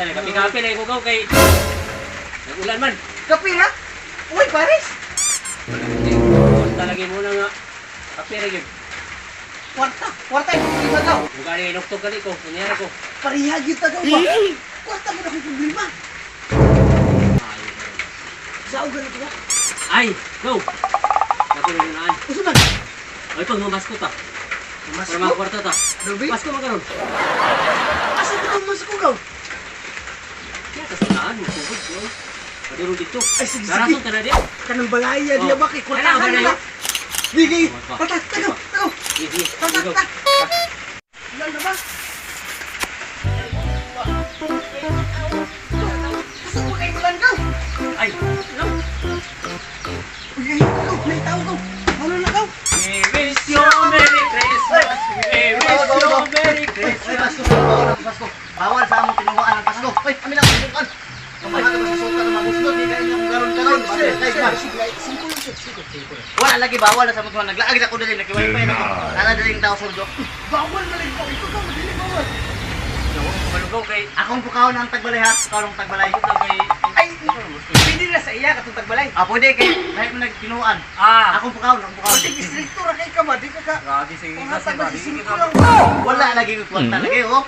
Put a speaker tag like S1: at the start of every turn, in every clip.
S1: Basta na kapi-kapi na ko kay nag-ulan man.
S2: Kape na? Uy, pares.
S1: Basta lagi mo na nga. Kapi ra gyud.
S2: Kwarta. Kwarta yung problema daw.
S1: Mugani inuktog kali ko, kunyara ko.
S2: Pareha gyud ta daw ba? Kwarta mo na akong problema. Sao ganito ba?
S1: Ay, go. Nakulunaan.
S2: Usa man.
S1: Ay, pag mamasko ta. Para mga
S2: Masko?
S1: kwarta ta.
S2: Dobi?
S1: Pasko man karon.
S2: Asa ba itong masko gaw?
S1: Kaya ka saan mo sugod ko. Padurong dito.
S2: Ay, sige, sige.
S1: Narason ta na di.
S2: Kanang balaya diya ba kay kwartahan
S1: Ano,
S2: na. Bigay.
S1: Oh,
S2: Tata, tagaw, tagaw.
S1: Sige, sige.
S2: Tata,
S1: Go.
S2: ta. Ilan na ba? Gusto mo kay ulan gaw?
S1: Ay, no.
S2: Uy, ay, gaw, may tao gaw. Ano na gaw?
S1: We wish you a Merry Christmas. We wish you a Merry
S3: Ay,
S1: Christmas.
S3: Pasko, bawal ang Pasko. Bawal sa among tinuhuan ang Pasko. Ay, kami lang tinuhuan. Kamahal ka sa suka ng mabuslot, di kayo yung karon-karon.
S2: Sir,
S3: Sir,
S2: sir, singko lang, sir, singko.
S3: Wala lagi bawal na sa among tinuhuan. Naglaag na ko dali, naki-wifi na ko. Nana dali yung tao surdo.
S2: Bawal na rin po. Ito gaw, dili bawal.
S1: Malugaw kay
S3: Akong pukawon ang tagbalay ha. Pukawon ang tagbalay.
S1: kay
S2: Ay, pwede na sa iya katong tagbalay.
S3: Ah, pwede kay dahil mo nagtinuan.
S1: Ah,
S3: Akong pukawon, akong pukawon.
S2: Pwede distrikto ra kay ka ba? Di ka ka.
S1: grabe sa
S2: Kung
S1: inyo
S2: hatag ba, singko lang.
S3: Wala lagi ko kwarta lagi oh.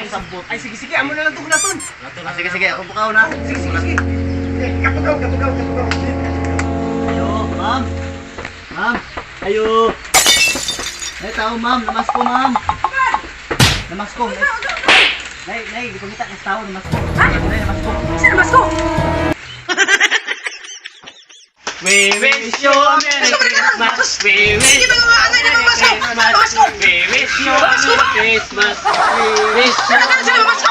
S2: Ay, sabot. Ay, sige, sige. Amo na lang tugnaton.
S3: Ah, sige sige, akong pukawon ha.
S2: Sige, sige, sige. Eh, Katugaw, katugaw, katugaw.
S3: Ayo, ma'am. Ma'am, ayo. Ay, tao ma'am, namasko ma'am. Namasko. Nay, nay, gipangita ka sa tao, namasko. Nay, namasko.
S2: Sino masko?
S1: We wish you a Merry Christmas. We wish
S2: Sige, mga mga angay na mga masko. Masko.
S1: We wish you a Merry Christmas. We wish you a Merry Christmas.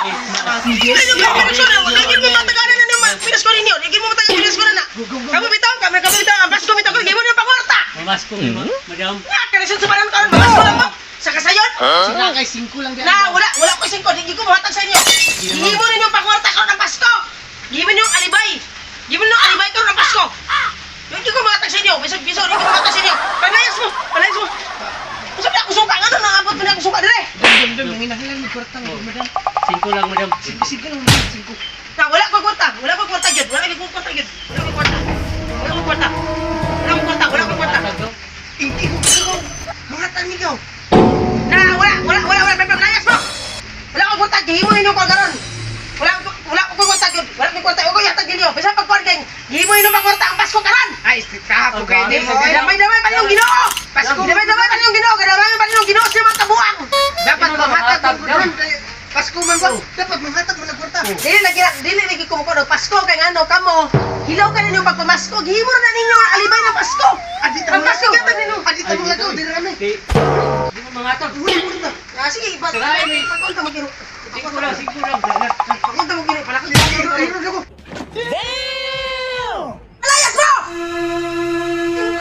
S4: Ay, yung mga na, lagi mo matagalan na naman. Pinas ko ninyo, lagi mo matagalan pinas ko na na. Kamu bitaw, kami kami bitaw, ang Pasko bitaw, lagi mo na pangwarta.
S1: Mamasko madam.
S4: Na, kanisun sa parang karon, masko lang mo. Sa kasayon,
S2: Sila kay singko lang di.
S4: na wala, wala ko singko, hindi ko mahatag sa inyo. Gihimo ninyo ang pangwarta karon ang Pasko. Gihimo ninyo ang alibay. Gihimo ninyo ang alibay karon ang Pasko. Hindi ko mahatag sa inyo, bisag bisag hindi ko mahatag sa inyo. Palayas mo, palayas mo. Usap na ako suka, nga nangabot mo na ako suka dire.
S2: Dum dum, nanginahanglan mig kwarta nga madam.
S1: Singko lang, madam.
S2: Sige, sige lang madam, singko.
S4: Na wala ko kwarta, wala ko kwarta gyud, wala ko kwarta gyud. Wala ko kwarta. Wala ko kwarta. Wala ko kwarta, wala ko kwarta.
S2: Hindi ko kagaw. Mga tanigaw.
S4: Na wala, wala, wala, wala, may paglayas mo. Wala ko kwarta, gihimo ninyo ko karon. Wala ko wala ko kwarta gyud, wala ko kwarta. Ugoy hatag ninyo. Bisan pag kay gihimo ninyo ang kwarta ang Pasko karon.
S2: Ay, kahapon kay di mo.
S4: Damay-damay pa yung Ginoo.
S2: Pasko.
S4: Damay-damay pa yung Ginoo, damay pa yung Ginoo sa mga kabuang.
S2: Dapat mahatag mo dun kay Pasko man ba? Dapat mahatag mo na kwarta.
S4: Dili lagi dili lagi ko mo Pasko kay ngano kamo. Hilaw ka ninyo pagpamasko, gihimo na ninyo ang alibay ng Pasko.
S2: Adi ta
S4: Ang Pasko gyud ninyo.
S2: Adi ta mo lagaw diri rami.
S1: Di mo mga tol.
S2: Wala kwarta.
S4: Ah, sige, iba.
S1: Sirain, eh.
S4: Pagkunta mo gino.
S1: Singko lang, singko lang.
S4: Pagkunta mo gino, palakad
S2: Iro iro ko.
S4: Alayas mo!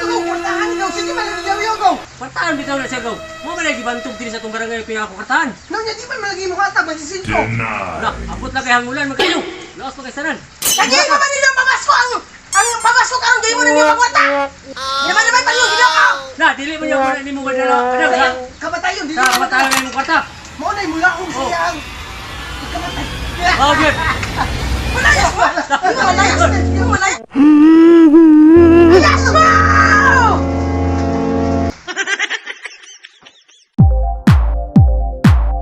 S2: Kagaw kwartahan ikaw. Sige man lagi yaw gaw.
S1: Kwartaan bitaw na siya gaw. Mo man lagi bantog diri sa tong barangay pinakakartaan.
S2: Nang di man malagi mo hatag man singko.
S1: Wala, abot lang kay hangulan man kayo. Laos pa kay sanan.
S4: Lagi mo man nila ang pamasko ang pamasko karon gihimo ninyo ang kwarta. Damay-damay pa yung Ginoo.
S1: Na, dili man yung wala nimo madala. Madam, sa
S2: Kamatayon dili.
S1: sa kamatayon na imong kwarta.
S2: Mao nay mulaong siya ang ikamatay.
S1: Oh, good.
S4: Wala